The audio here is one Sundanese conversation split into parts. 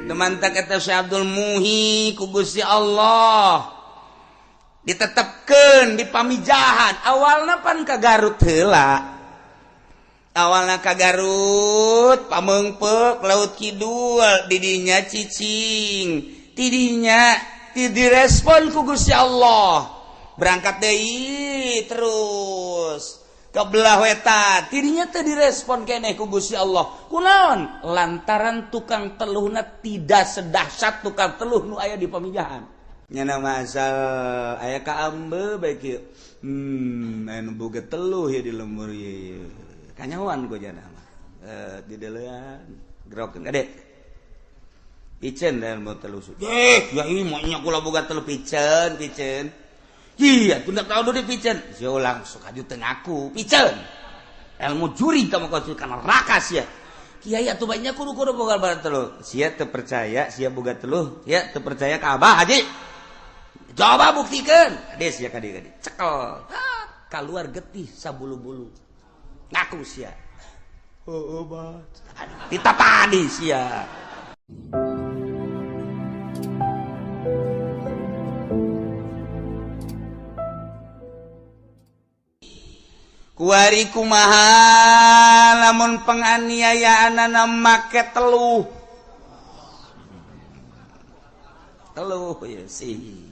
Teman tak kata Syekh Abdul Muhi ku Gusti Allah ditetepkeun di Pamijahan. Awalna pan ka Garut heula, awalna ka Garut Pameungpeuk Laut Kidul, didinya cicing, tidinya direspon ku Gusti Allah, berangkat deui terus ke belah wetan, tidinya teu direspon keneh ku Gusti Allah. Kunaon? Lantaran tukang teluhna tidak sedahsyat tukang teluh nu aya di Pamijahan. Nyana mah asal aya ka ambe bae kieu. Anu boga teluh ya di lembur ieu. Kanyahoan ku jana mah. Di deulean gerokeun gade. Piceun dan mau teluh. Ya ini mah nya kula boga teluh piceun, piceun. Iya, tunda tahu dulu piceun. Sia langsung kaju teu ngaku, piceun. Ilmu juri kamu kau kana neraka sia. Kiai atuh banyak kudu-kudu boga barang teluh. Sia teu percaya, sia boga teluh, sia teu percaya ka Abah Haji. Coba buktikan. Des sia ka dieu cekel. Kaluar getih sabulu-bulu. Ngaku sia. Heueuh bah. Ditapani sia. Kuari kumaha lamun penganiayaanana make teluh. Teluh ya sih.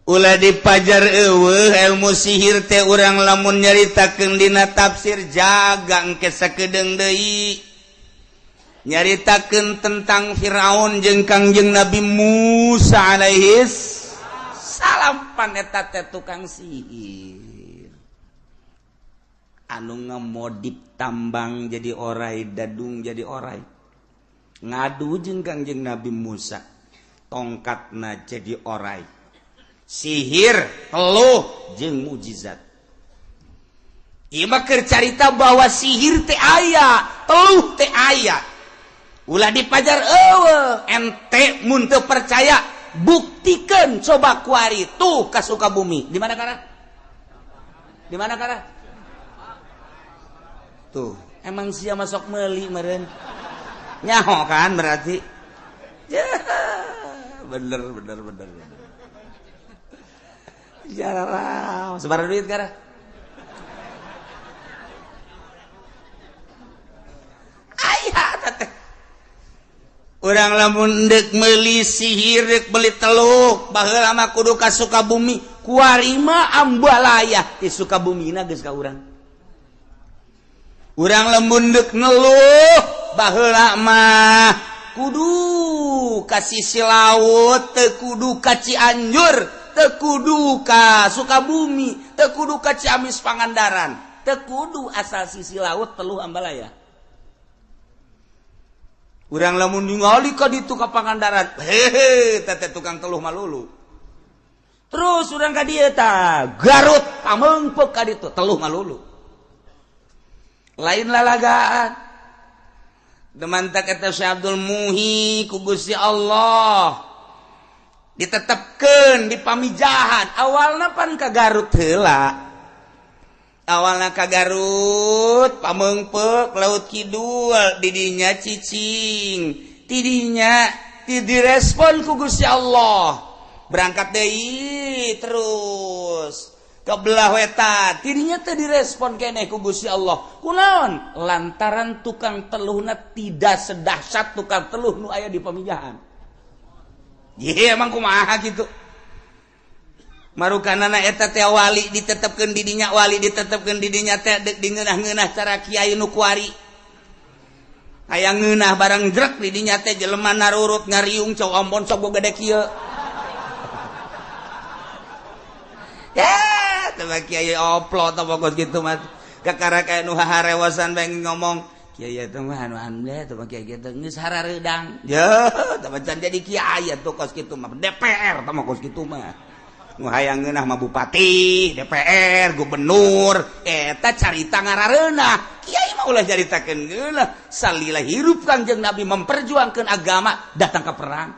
Ulah dipajar eueuh ilmu sihir teh urang lamun nyaritakeun dina tafsir jaga engke sakedeung deui. Nyaritakeun tentang Firaun jeung Kangjeng Nabi Musa alaihis salam, paneta teh tukang sihir anu ngemodip tambang jadi orai, dadung jadi orai, ngadu jeung Kangjeng Nabi Musa tongkatna jadi orai, sihir teluh jeung mujizat. Ieu mah keur carita bahwa sihir teh aya, teluh teh aya. Ulah dipajar eueuh, ente mun teu percaya buktikan coba kuari tuh ka Sukabumi. Di mana kara? Di mana kara? Tuh, emang sia masuk meuli meureun. Nyaho kan berarti. Ya, bener bener bener. Jarang, sebar duit kara. Aya teh. Urang lamun deuk meuli sihir, deuk meuli teluk, baheula mah kudu ka Sukabumi. Kuari mah ambalaya ti Sukabumina geus ka urang. Urang lamun deuk ngeluh, baheula mah kudu ka sisi laut, teu kudu ka Cianjur, teu kudu ka Sukabumi, teu kudu ka Ciamis Pangandaran, teu kudu asal sisi laut teluh ambalaya. Urang lamun ningali ka ditu ka Pangandaran, hehe, teh tukang teluh malulu. Terus urang ka dieu tah, Garut Pameungpeuk ka ditu teluh malulu. Lain lalagaan. Demantak eta Syekh Abdul Muhi ku Gusti Allah ditetepkeun di Pamijahan. Awalna pan ka Garut heula. Awalna ka Garut Pameungpeuk Laut Kidul, didinya cicing, tidinya direspon ku Gusti Allah, berangkat deui terus ke belah wetan, tidinya teu direspon keneh ku Gusti Allah. Kunaon? Lantaran tukang teluhna tidak sedahsyat tukang teluh nu aya di Pamijahan. Ye emang kumaha kitu? Marukanana eta teh wali ditetepkeun di dinya, wali ditetepkeun di dinya teh deuk dingeunah-ngeunah cara kiai nu kuari. Hayang ngeunah barang jrek di dinya teh jelema narurut ngariung cow ambon sok gede kieu. Ya, teh kiai oplo teh pokos kitu mah. Kakara kayak nu haharewasan bae ngomong, kiai eta mah anu aneh teh kiai kitu geus harareudang. Ya, teh can jadi kiai atuh kos kitu mah. DPR teh mah kos kitu mah. Nu hayang ngeunah mah bupati, DPR, gubernur, eta carita ngarareunah. Kiai mah ulah caritakeun ngeunah. Salila hirup Kangjeng Nabi memperjuangkeun agama, datang ke perang.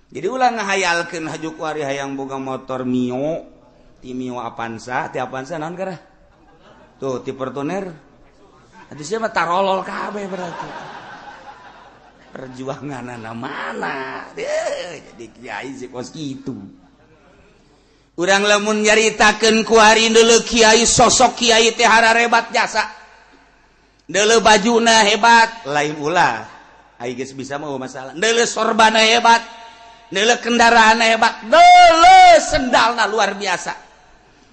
Jadi ulah ngahayalkeun haju kuari hayang boga motor Mio, ti Mio Avanza, ti Avanza naon karah? Tuh, ti Fortuner. Atuh sia mah tarolol kabeh berarti. Perjuanganana mana? Jadi kiai sih kos kitu. Urang lamun nyaritakeun ku hari deuleu kiai, sosok kiai teh hararebat jasa. Deuleu bajuna hebat, lain ulah. Ai geus bisa mah masalah. Deuleu sorbana hebat, deuleu kendaraanna hebat, deuleu sendalna luar biasa.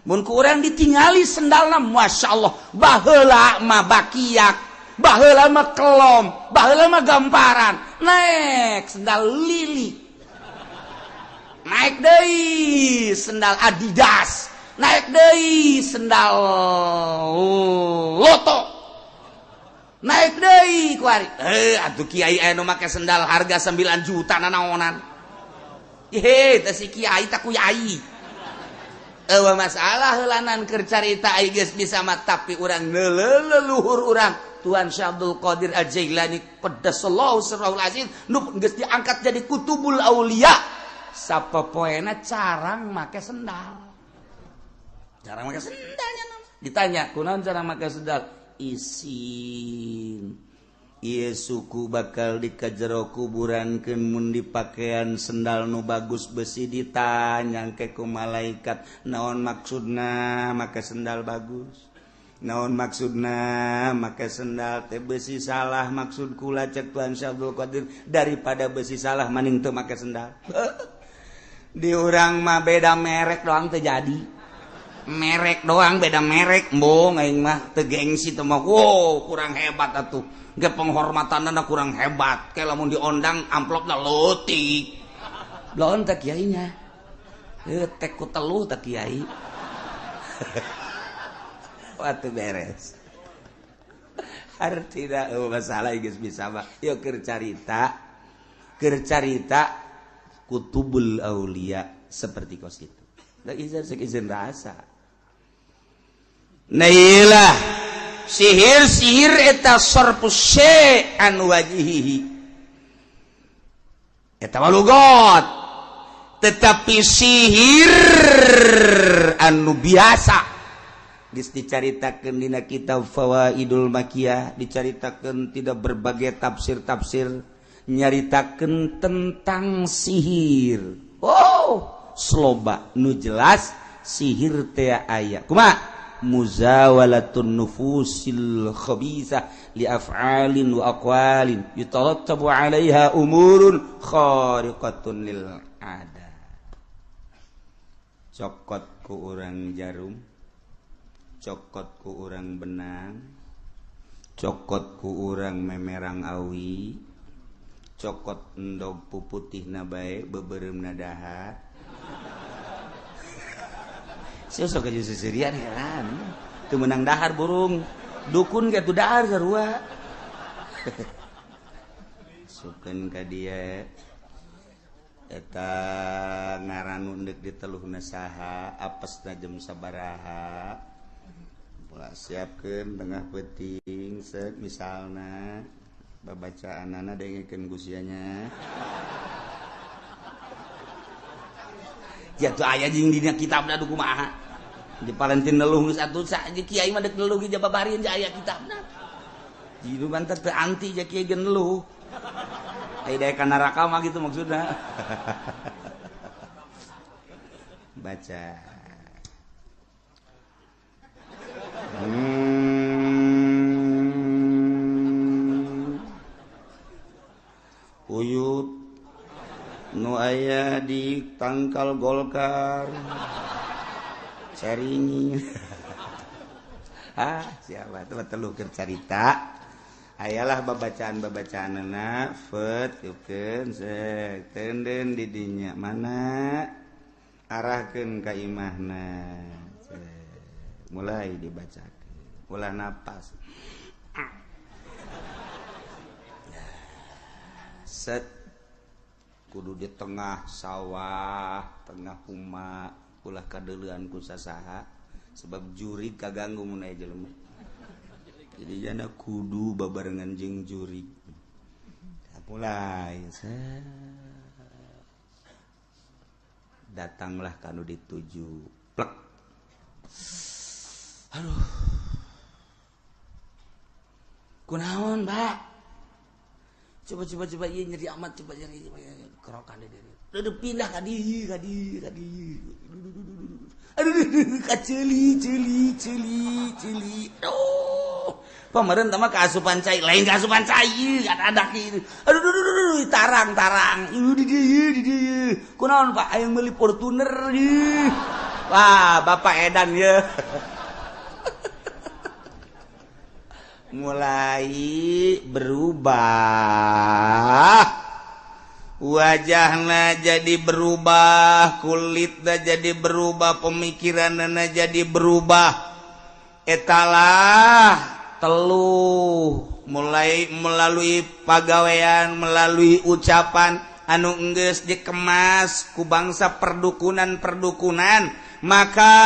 Mun ku urang ditingali sendalna, Masya Allah, baheula mah bakiak, baheula mah kelom, baheula mah gamparan, naik sendal lili, naik deui sendal Adidas, naik deui sendal Loto, naik deui kuari. Atuh kiai aya nu make sendal harga 9 juta nanaonan. Hehe, teh si kiai tak kuyai. Eueuh masalah heulanan keur carita ai geus bisa mah, tapi urang leluhur urang Tuan Syekh Abdul Qadir Al-Jailani qaddasallahu sirrahul aziz nu geus diangkat jadi kutubul aulia, sapopoena carang make sendal. Carang make sendalnya ditanya, kunaon carang make sendal? Isin. Ieu suku bakal dikajero kuburankeun mun dipakean sendal nu bagus besi ditanya ke ku malaikat, naon maksudna make sendal bagus? Naon maksudna make sendal teh besi salah maksud kula cek Tuhan Syekh Abdul Qadir, daripada besi salah maning teu make sendal. Di urang mah beda merek doang teu jadi. Merek doang beda merek, embung aing mah teu gengsi teu mah. Wow, kurang hebat atuh. Ge penghormatanna kurang hebat. Kayak lamun diondang amplopna leutik. Belon teh kiainya. Teh ku telu teh kiai. Waktu beres. Artina masalah geus bisa mah. Yeuh keur carita kutubul aulia seperti kos itu. Da izin izin rasa. Nah iyalah sihir-sihir eta sarfu syai' an wajhihi. Eta mah lugot. Tetapi sihir anu biasa geus dicaritakeun dina kitab Fawaidul Makiyah, dicaritakeun tidak berbagai tafsir-tafsir nyaritakeun tentang sihir. Oh, sloba nu jelas sihir teh aya. Kumaha? Muzawalatun nufusil khabisah li af'alin wa aqwalin yatarattabu 'alaiha umurun khariqatun lil 'adah. Cokot ku urang jarum, cokot ku urang benang, cokot ku urang memerang awi, cokot endog puputihna bae beubeuremna dahar. Sok aja seserian heran. Teu meunang dahar burung. Dukun ge tuh dahar sarua. Sukeun ka dieu eta ngaran nu deuk diteluhna saha, apesna jam sabaraha. Pola siapkeun tengah peuting seuk misalna babacaanana dengekeun ku sia nya. Jatuh aya jeung dina kitabna du kumaha. Di Palentin neluh geus atuh kiai mah deuk neluh ge jababarieun aya kitabna. Jitu banter teu anti ja kiai ge neluh. Aya daek ka neraka mah gitu maksudna. Baca. Uyut nu aya di tangkal Golkar caringi. Ah, siapa tuh telu keur carita. Ayalah babacaan-babacaanna fet yukeun sek tenden di dinya mana arahkeun ka imahna. Mulai dibacakeun. Ulah napas. Set kudu di tengah sawah, tengah huma, ulah kadeuleuan ku sasaha sebab jurig kaganggu mun aya jelema. Jadi jana kudu babarengan jeung jurig. Mulai set. Datanglah kanu dituju. Plek. Aduh. Kunaon, Pak? Coba coba coba ieu nyeri amat, coba nyeri kerokan di dieu. Udah pindah ka dieu, ka dieu, ka dieu. Aduh, ka ceuli, ceuli, ceuli, ceuli. Aduh. Pemerintah mah kaasupan cai, lain kaasupan cai, ada kieu. Aduh, aduh, aduh, aduh, tarang, tarang. Ieu di dieu, di dieu. Kunaon, Pak? Aya meuli Fortuner ieu. Wah, Bapak edan ye. Mulai berubah. Wajahna jadi berubah, kulitna jadi berubah, pemikiranna jadi berubah. Etalah teluh mulai melalui pagawean, melalui ucapan anu enggeus dikemas ku bangsa perdukunan-perdukunan, maka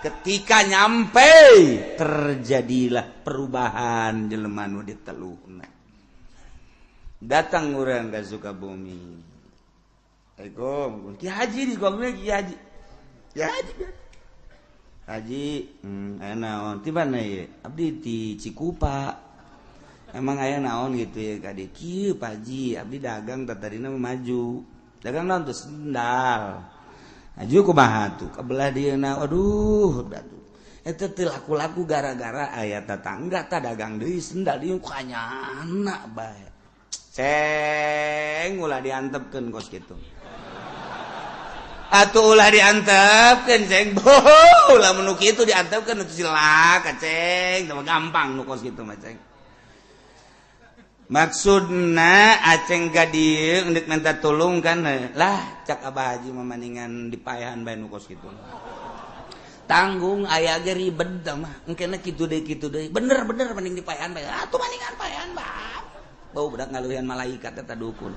ketika nyampe terjadilah perubahan jelema nu diteluhna. Datang urang ka Sukabumi. Assalamualaikum. Ki Haji di gomnya Ki Haji. Ki Haji. Haji, aya naon? Ti mana ieu? Abdi ti Cikupa. Emang aya naon gitu ya ka dieu? Kieu Pak Haji, abdi dagang tadina maju. Dagang naon tuh sendal. Maju kumaha tuh? Kabelah dieuna. Aduh, aduh. Eta teu laku-laku gara-gara aya tetangga ta dagang deui sendal dieu kanyana bae. Ceng ulah diantepkeun kos kitu. Atuh ulah diantepkeun ceng. Boh, ulah mun kitu diantepkeun atuh cilaka ceng. Teu gampang nu kos kitu mah ceng. Maksudna aceng ka dieu endek minta tulung kan lah cak Abah Haji mah maningan dipaehan bae nu kos kitu. Tanggung aya ge ribet mah. Engkena kitu deui kitu deui. Bener-bener mending dipaehan bae. Atuh maningan paehan bae. Bau budak ngaluhian malaikat eta dukun.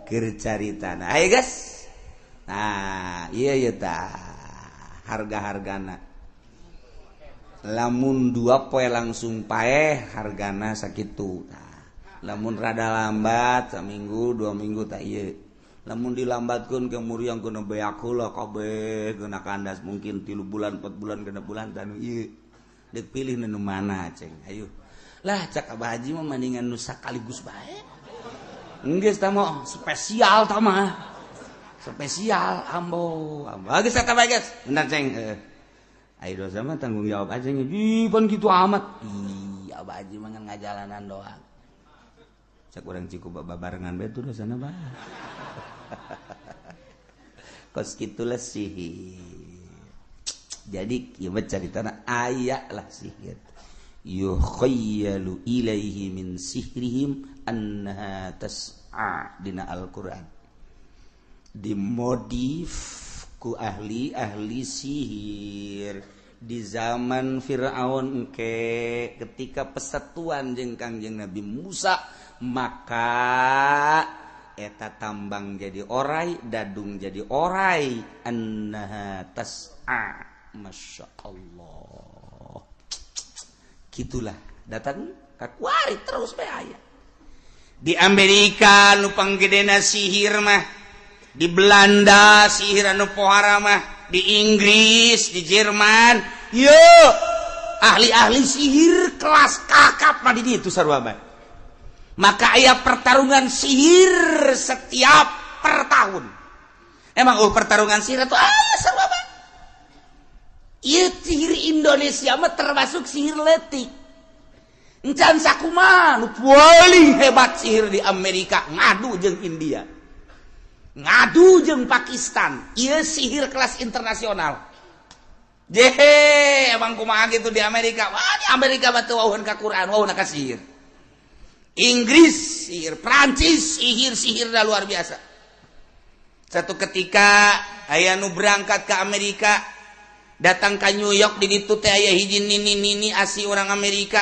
Keur caritana. Ayo guys. Nah, ieu ieu tah harga-hargana. Lamun 2 poe langsung paeh hargana sakitu. Nah, lamun rada lambat saminggu 2 minggu tah ieu. Lamun dilambatkeun ke muriang kena beak heula kabeh kena kandas mungkin 3 bulan 4 bulan 6 bulan tah nu ieu. Deuk pilih nu mana ceng. Ayo. Lah cak Abah Haji mah mendingan nu sakaligus bae. Geus tah mah spesial tah mah. Spesial ambo. Ambo geus eta bae geus. Bener ceng. Ayo dosa mah tanggung jawab aja. Ih pan kitu amat. Ih Abah Haji mah ngan ngajalanan doang. Cak urang Cikupa babarengan bae tuh dosana bah. Kos kitulah sihir. Jadi kieu mah caritana aya lah sihir. Yukhayyalu ilaihi min sihrihim annaha tas'a dina Al-Qur'an. Dimodif ku ahli-ahli sihir di zaman Fir'aun engke ketika persatuan jeung Kangjeng Nabi Musa, maka eta tambang jadi orai, dadung jadi orai, annaha tas'a. Masya Allah. Gitulah datang kakuari terus bae aya. Di Amerika nu panggedena sihir mah, di Belanda sihir anu pohara mah, di Inggris, di Jerman, yo ahli-ahli sihir kelas kakap mah di ditu sarua bae. Maka aya pertarungan sihir setiap per tahun. Emang pertarungan sihir itu aya sarua bae. Ieu sihir Indonesia mah termasuk sihir letik. Encan sakumaha nu paling hebat sihir di Amerika ngadu jeung India. Ngadu jeung Pakistan. Ieu sihir kelas internasional. Jehe, emang kumaha gitu di Amerika. Wah, di Amerika mah teu wauheun ka Quran, wauheun ka sihir. Inggris sihir, Prancis sihir, sihirna luar biasa. Satu ketika aya nu berangkat ke Amerika, datang ke New York, di ditu teh aya hiji nini-nini asli orang Amerika.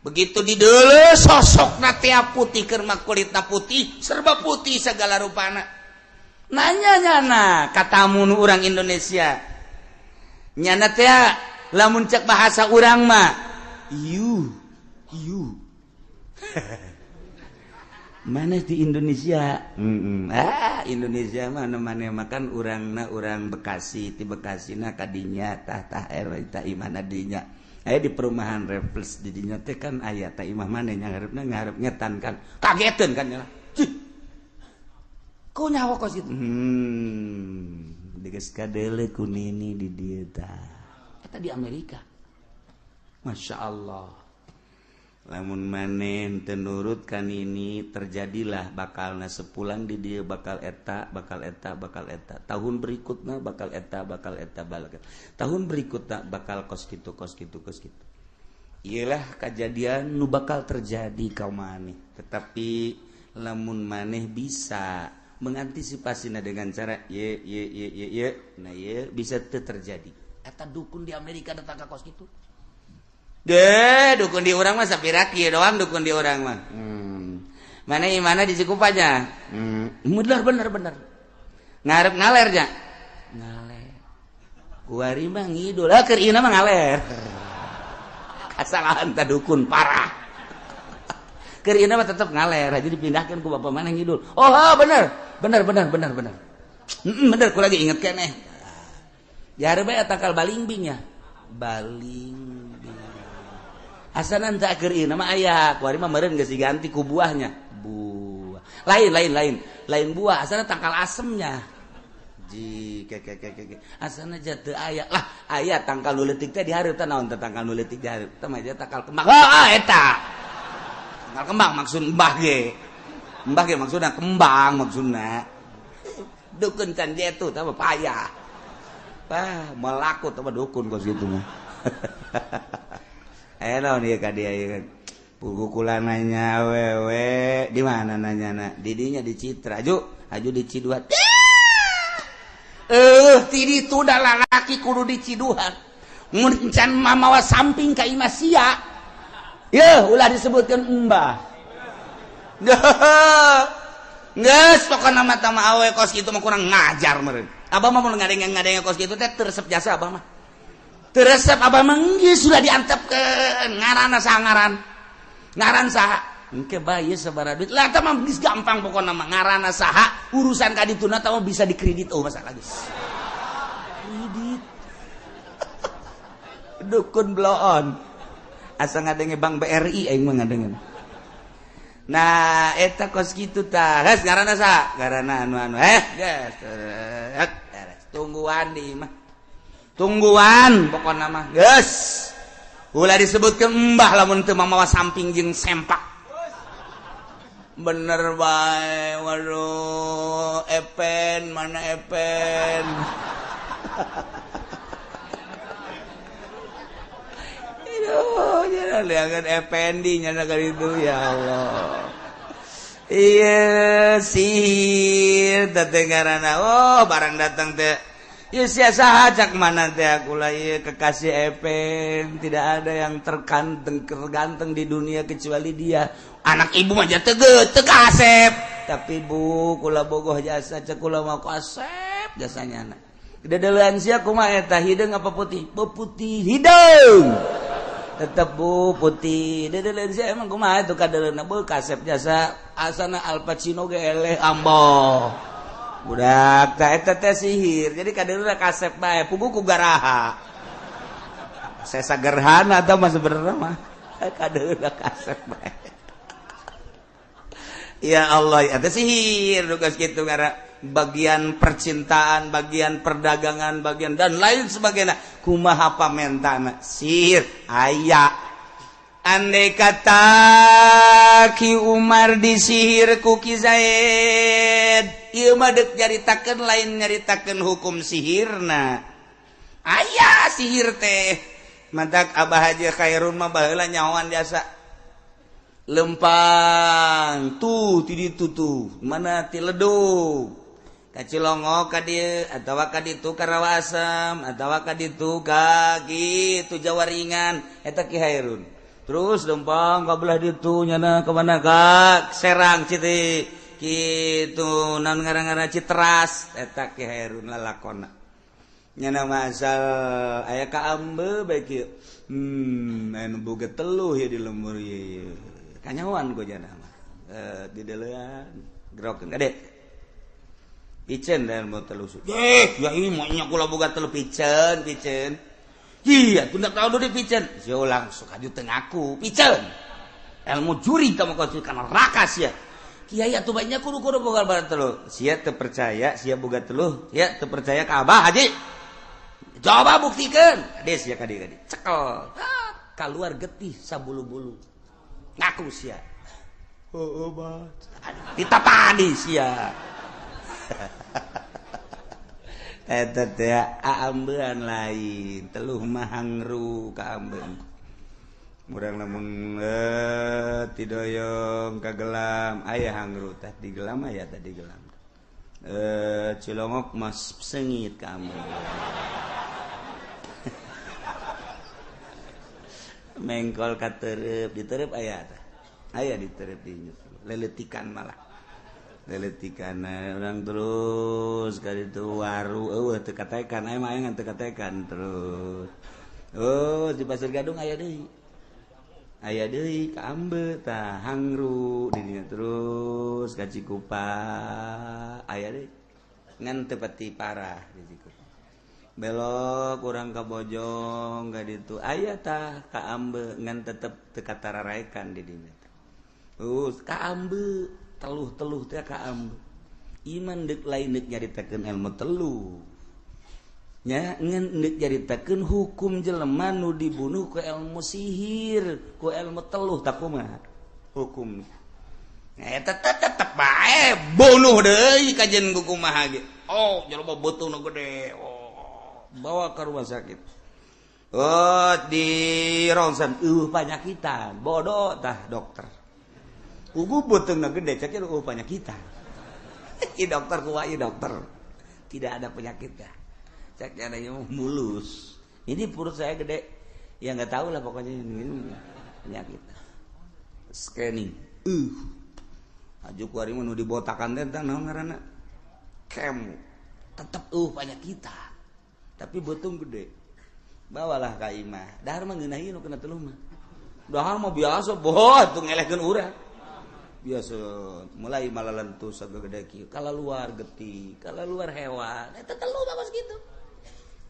Begitu dideuleu sosokna teh putih, keur mah kulitna putih, serba putih segala rupana. Nanya nyana katamu nu urang Indonesia. Nyana teh lamun cek bahasa urang mah ieu ieu. Mana di Indonesia? Ah, Indonesia mana mana makan urangna urang Bekasi, ti Bekasi na kadinya tah tah eta imahna dinya. Aya di perumahan Refles di dinya teh kan aya tah imah maneh nya ngarepna ngarep ngetan kan. Kageteun kan nya. Cih. Ku nyawa kos kitu. Geus kadeuleu ku nini di dieu tah. Eta di Amerika. Masya Allah. Lamun maneh teu nurut kan ini terjadilah bakalna sepulang di dia bakal eta bakal eta bakal eta tahun berikutnya bakal eta bakal eta bakal tahun berikutnya bakal kos kitu kos kitu kos kitu. Iyalah kejadian nu bakal terjadi ka maneh, tetapi lamun maneh bisa mengantisipasinya dengan cara ye ye ye ye ye, nah ye bisa teu terjadi. Eta dukun di Amerika datang ka kos kitu. Deh, dukun di urang mah sapira kieu doang dukun di urang mah. Mana imana di Cikupanya? Bener bener bener. Ngarep ngaler nya. Ngaler. Kuari mah ngidul, ah keur ieu mah ngaler. Kasalahan ta dukun parah. Keur ieu mah tetep ngaler, aja dipindahkeun ku bapak mana ngidul. Oh, bener. Bener bener bener bener. Bener ku lagi inget keneh. Jare bae tangkal balingbing nya. Baling asanan tak keur ieu mah aya kuari mah meureun geus diganti ku buahnya buah lain lain lain lain buah asana tangkal asemnya ji ke ke ke ke asana jatuh aya lah aya tangkal nu leutik teh dihareup teh naon teh tangkal nu leutik dihareup teh mah tangkal kembang ah eta tangkal kembang maksud mbah ge maksudna kembang maksudna dukun can jatuh teh mah payah ah melaku teh mah dukun kos kitu mah. Naon ieu ka dia ieu pukulan nanya awewe di mana nanyana didinya di Citra aju aju di Ciduhan. Ti ditu da lalaki kudu di Ciduhan mun can mamawa samping ka imah sia yeuh ulah disebutkeun embah. Geus pokona mah tah mah awewe kos kitu mah kurang ngajar meureun. Abah mah mun ngadenge-ngadenge kos kitu teh teu resep jasa abah mah. Resep abah mah sudah diantepkeun ngaranna saha ngaran ngaran saha engke bae sabaraha duit lah tah mah geus gampang pokona mah ngaranna saha urusan ka dituna tah mah bisa dikredit oh masalah geus kredit dukun bloon asa ngadenge Bank BRI aing mah ngadenge. Nah eta kos kitu tah geus ngaranna saha ngaranna anu-anu geus tungguan di imah tungguan pokokna mah geus ulah disebutkeun embah lamun teu mamawa samping jeung sempak bener bae. Waduh epen mana epen. Aduh nya liangan ependi nya ka ditu ya Allah. Iya sihir teh ngaranna oh barang datang teh ya sia saha cak mana teh aku lah ieu kekasih Epen tidak ada yang terganteng terganteng di dunia kecuali dia. Anak ibu mah teu teu kasep tapi bu kula bogoh jasa cek kula mah kasep jasanya anak dedeuleun sia kumaha eta hideung apa putih putih hideung tetep bu putih dedeuleun sia emang kumaha itu kadeuleunna beuh kasep jasa asana Al Pacino ge eleh amboh budak tah eta teh sihir jadi kadeuleuh kasep bae puguh ku garaha sesa gerhana tah mah sebenarnya mah kadeuleuh kasep bae. Ya Allah eta sihir tugas kitu ngara bagian percintaan bagian perdagangan bagian dan lain sebagainya kumaha pamentana sihir aya. Andai kata Ki Umar disihir ku Ki Zaid ieu mah deuk nyaritakeun lain nyaritakeun hukum sihirna aya sihir teh mantak Abah Haji Khairun mah baheula nyahoan jasa lempang tuh ti ditu tuh mana ti ledug ka Cilongok ka dieu atawa ka ditu ka Rawa Asem atawa ka ditu ka kitu Jawa Ringan eta Ki Khairun. Terus lempang ka belah ditu nyana ka mana ka Serang Citi kitu naon ngaran-ngaran Citeras eta Ki Khairun lalakonna nyana mah asal aya ka ambe bae kieu anu boga teluh ieu di lembur ieu kanyahoan ku jana mah Di delean gerokeun kade. Piceun dan mau teluh. Ya ini maunya kula boga teluh piceun, piceun. Iya, tunda tahu dulu piceun. Sia langsung aju teu ngaku, piceun. Ilmu juri kamu kau kana neraka sia. Kiai atuh banyak kudu kudu boga barang teluh. Sia teu percaya, sia boga teluh, sia teu percaya ka Abah Haji. Coba buktikan. Des ya kadi kadi. Cekel. Keluar getih sabulu-bulu. Ngaku sia. Oh, bah. Ditapani sia. Eta teh aambean lain, teluh mah hangru ka ambeun. Murang lamun tidoyong kagelam aya hangru tah digelam aya tah digelam. Cilongok mas sengit ka ambeun. Mengkol katerep diterep aya tah. Aya diterep di leletikan malah. Leletikan orang terus kali itu waru eueuh teu katekan aya mah aya teu katekan terus. Oh di Pasir Gadung aya deui. Aya deui ka Ambe tah hangru di dinya terus ka Cikupa aya deui. Ngan teu pati parah di Cikupa. Belok urang ka Bojong ka ditu aya tah ka Ambe ngan tetep teu katararaekan di dinya. Ka Ambe teluh-teluh teh ka Ambe. Iman deuk lain deuk nyaritakeun ilmu teluh. Nya ngan deuk nyaritakeun hukum jelema nu dibunuh ku ilmu sihir, ku ilmu teluh tah kumaha hukum. Eta tetep bae bunuh deui kajen ku kumaha ge. Oh, jelema beuteungna gede. Oh, bawa ke rumah sakit. Oh, di ronsen panyakitan, bodoh tah dokter. Ugu beuteungna gede cek eueuh panyakitan. Ieu dokter kumaha ieu dokter. Tidak ada penyakitnya. Cek ada yang mulus. Ini perut saya gede. Ya enggak tahu lah pokoknya ini penyakit. Scanning. Aju ku ari mah nu dibotakan teh tah naon ngaranna? Kemo. Tetep panyakitan. Tapi beuteung gede. Bawalah ka imah. Dahar mah ngeunah ieu nu kena teluh mah. Dahar mah biasa boh tuh ngelehkeun urang. Biasa mulai malalentu sagede kieu kala luar getih kala luar hewan eta teluh mah kos kitu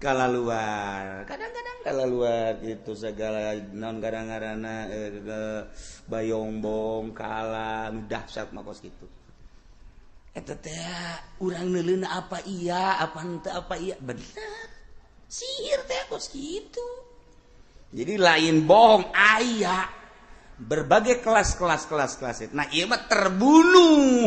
kala luar kadang-kadang kala luar gitu segala naon kadang-kadangna bayongbong kala nu dahsyat mah kos kitu eta teh urang neuleuna apa iya apa henteu apa iya bener sihir teh kos kitu jadi lain bohong aya berbagai kelas-kelas kelas-kelas. Nah, ieu mah terbunuh.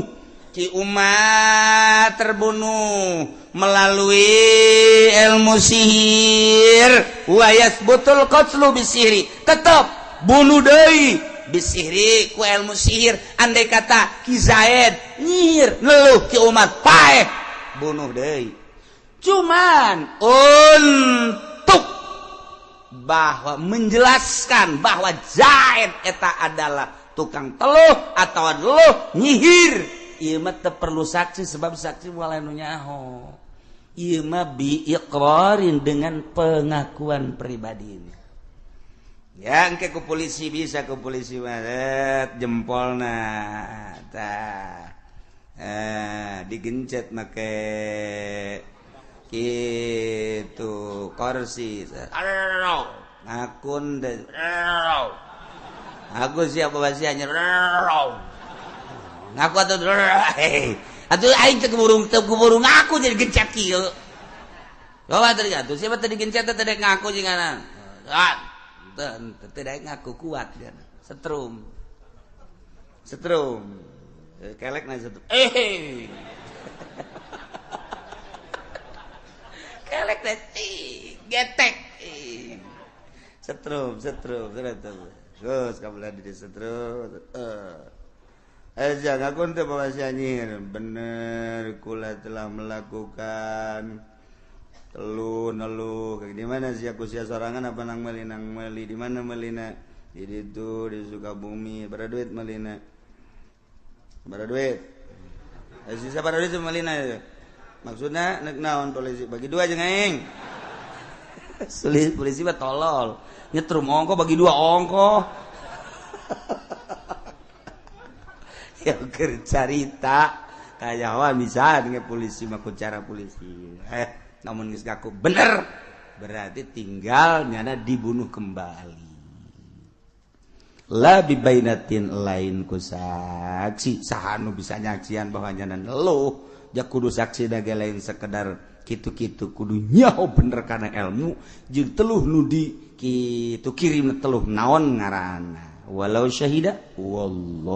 Ki umat terbunuh melalui ilmu sihir. Wa yasbutul qatlu bisihri. Tetep bunuh deui bisihri ku ilmu sihir. Andai kata Ki Zaid nyihir leluh ki umat paeh bunuh deui. Cuman untuk bahwa menjelaskan bahwa Zaid eta adalah tukang teluh atau teluh nyihir ieu mah teu perlu saksi sebab saksi moal anu nyaho ieu mah bi iqrarin dengan pengakuan pribadi ini ya engke ku polisi bisa ku polisi mah jempolna tah digencet make gitu kursi ngakun deh aku siapa bahasanya ngaku atau atau aing teu keburu ngaku jadi gencet kieu bawa tadi atuh siapa tadi gencet teh ngaku jeung anan teu daek ngaku kuat dia setrum setrum kelek na setrum kelek teh getek setrum setrum terus kabelah di setrum jangan aku teh bawa nyihir bener kula telah melakukan telu nelu di mana sih aku sia sorangan apa nang meli di mana melina di ditu di Sukabumi berapa duit melina berapa duit sisa berapa duit melina itu maksudnya nek naon polisi bagi dua jeung aing. Polisi mah tolol nyetrum ongko bagi dua ongko. Ya keur carita kayawan bisa dengan polisi mah, ku cara polisi. Namun geus ngaku bener, berarti tinggal nyana dibunuh kembali. La bibainatin, lain ku saksi. Saha nu bisa nyaksian bahwa nyana ngeluh? Ja kudu saksi dage lain sekedar kitu-kitu, kudu nyaho bener karena ilmu jeung teluh nu di kitu kirim teluh naon ngaranna. Walau syahida wallahu.